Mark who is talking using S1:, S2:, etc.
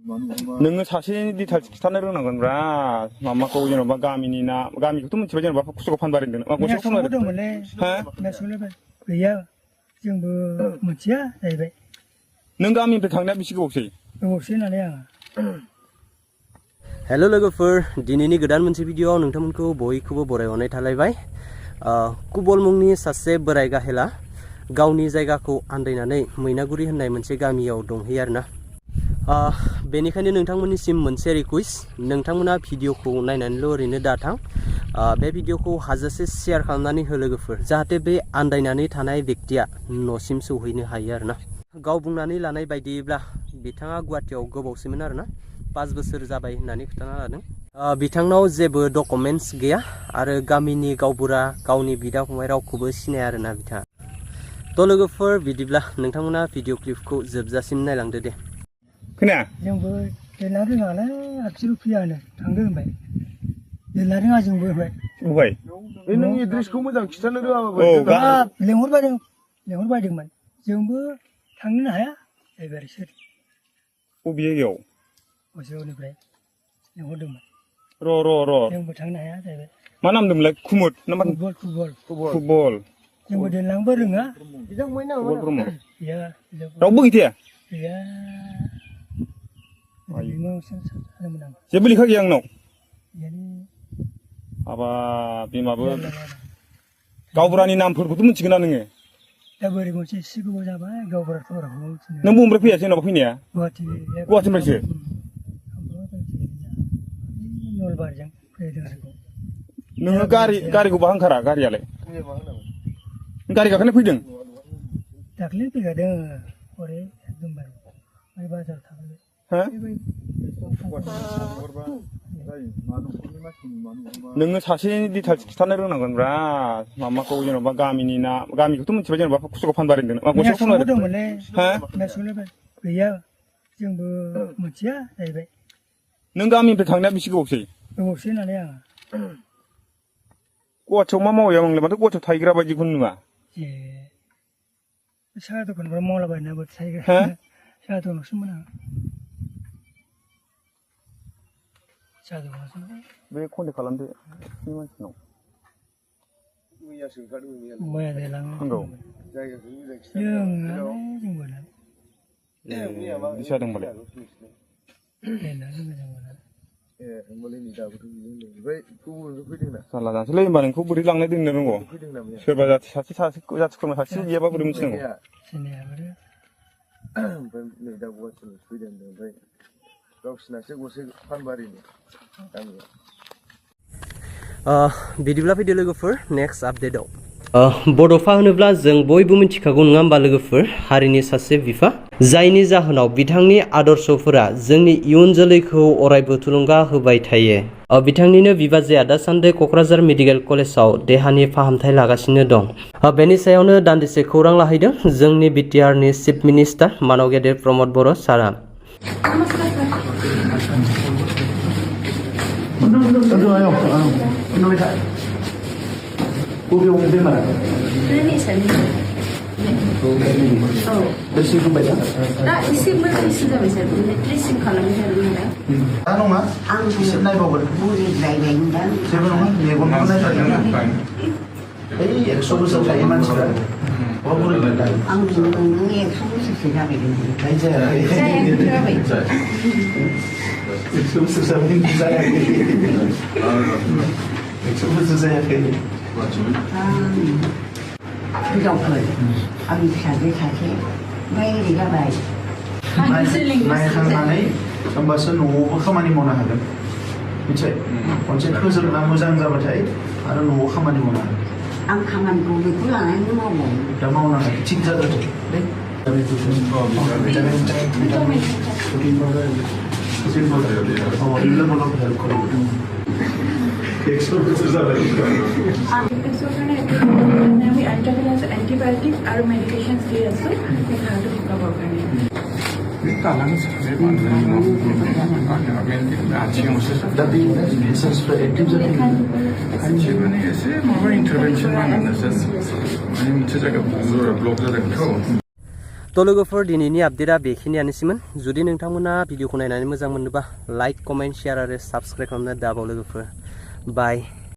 S1: नोङो सासे डिटेल्स खिथानो रोंनांगोनब्रा मामाखौ जेनेबा गामिनि ना गामिखौथ' मिथिबाय जेनेबा कुसुगाव फानबारि होनदों गंसे
S2: फानबारि हा गैया जोंबो मिथिया जाहैबाय
S1: नों गामिनिफ्राय थांनाया बेसे गोबावसै
S2: होननानै आं
S3: हेलो लोगोफोर दिनैनि गोदान मोनसे भिडिअ नोंथांमोनखौ बयखौबो बरायहरनाय थालायबाय कुबल मुंनि सासे बोराय गाहेला गावनि जायगाखौ आन्दायनानै मैनागुरि होननाय मोनसे गामियाव दंहैयो आरोना बेनिखायनो नोंथांमोननिसिम मोनसे रिक्वेस्ट नोंथांमोना भिडिअखौ नायनानैल' ओरैनो दाथां बे भिडिअखौ हाजासे शेयार खालामनानै हो लोगोफोर जाहाथे बे आन्दायनानै थानाय व्यक्तिया न'सिम सौहैनो हायो आरोना गाव बुंनानै लानाय बायदियैब्ला बिथाङा गुवाहाटीयाव गोबावसैमोन आरोना 5 बोसोर जाबाय होननानै खोन्थाना लादों बिथांनाव जेबो डकुमेन्ट्स गैया आरो गामिनि गावबुरा गावनि बिदा फंबाय रावखौबो सिनाया आरोना बिथाङा थ' लोगोफोर बिदिब्ला नोंथांमोना भिडिअ क्लिपखौ जोबजासिम नायलांदो दे
S1: खोनाया
S2: जोंबो लिरना रोङालै आखिरु फैयानो थांदो होनबाय लिरना रोङा जोंबो होनबाय
S1: बबेहाय
S4: नों एड्रेसखौ मोजां खिथानो रोङाबाबो
S2: लेंहरबायदोंमोन जोंबो थांनो हाया एबार सोर
S1: बबे जायगायाव
S2: हजौनिफ्राय लेंहरदोंमोन
S1: र'
S2: जोंबो थांनो हाया जाहैबाय
S1: मा नाम दंमोनलाय कुमुद ना मा
S2: फुटबल जोंबो देरलांबो रोङा
S1: कुबल ब्रह्म
S2: गैया
S1: रावबो गैया जेबो लेखा गैया आंनाव माबा बिमाबो गावबुरानि नामफोरखौथ' मिथिगोन ना नोङो
S2: दा बोरै मोनसे एसे गोबाव जाबाय गावबुरा
S1: नों बबेनिफ्राय फैया जेनेबा फैनाया गुवाहाटीनिफ्रायसो
S2: नलबारिजों फैदों आरो
S1: नोङो गारिखौ बाहा ओंखारा गारियालाय गारि गाखोनो फैदों
S2: दाख्लै फैखादों हरै एकदमबारे बाजाराव थांबाय
S1: नोङो सासे डिटेल्स खिथानो रोंनांगोनब्रा मामाखौ जेनेबा गामिनि ना गामिखौथ' मिथिबाय जेनेबा कुसुगाव फानबारि होनदों गंसे
S2: गैया जोंबो मिथिया जाहैबाय
S1: नों गामिनिफ्राय थांनाया बेसे गोबावसै
S2: होननानै आं
S1: गुवाहाटीयाव मा मावैया मोनलाय माथो गुवाहाटीयाव थाहैग्रा बायदिखौनो नुवा
S2: साहा दखानफोराव मावलाबायनाबो थाहैग्रा साहा दखानावसोमोन आं
S1: बे कन्टेक्ट खालामदो बे मानसिनाव
S2: मैया देलाङो
S4: जायगाखौ मोजां
S1: बिदि जादोंबालाय जारला जानोसैलै होनबा नोंखौ बोरै लांनाय दोननो रोंगौ सोरबा सासे जाथि खुरमा सासे गैयाबा बोरै मिथिनांगौ
S4: गावसिनासो गंसे फानबारिनि
S3: बिदिब्ला फैदो लोगोफोर नेक्स्ट आपडेटआव बड'फा होनोब्ला जों बयबो मिथिखागौ नङा होमबा लोगोफोर हारिनि सासे बिफा जायनि जाहोनाव बिथांनि आदर्शफोरा जोंनि इयुन जोलैखौ अरायबो थुलुंगा होबाय थायो बिथांनिनो बिबाजैआ दासान्दि क'क्राझार मेडिकेल कलेजाव देहानि फाहामथाय लागासिनो दं बेनि सायावनो दान्दिसे खौरां लाहैदों जोंनि बिटिआरनि चिफ मिनिस्टार मानव गेदेर प्रमद बर' सारा
S5: आंनि फिसाजो सासे ओमफ्राय ओरै जाबाय नायखांनानै होमबासो न'आवबो खामानि मावनो हागोन मिथिबाय खनसे फोजोबना मोजां जाबाथाय आरो न'आव खामानि मावनो हागोन आं खामानिखौ बेखौ लानानै मावो दा मावनो हागोन थिग जागोन दे
S6: antibiotics or medications they also they have to pick up organic.
S4: दा बे बिजनेसफ्रा एक्टिभ जादों
S7: माने एसे माबा इन्टारभेनसन नांगोन मोनसे जायगायाव ब्लक जादोंथ'
S3: तो लोगोफोर दिनैनि आपडेटआ बेखिनियानोसैमोन जुदि नोंथांमोना भिडिअखौ नायनानै मोजां मोनोबा लाइक कमेन्ट शेयार आरो साबस्क्राइब खालामनो दाबाव लोगोफोर बाय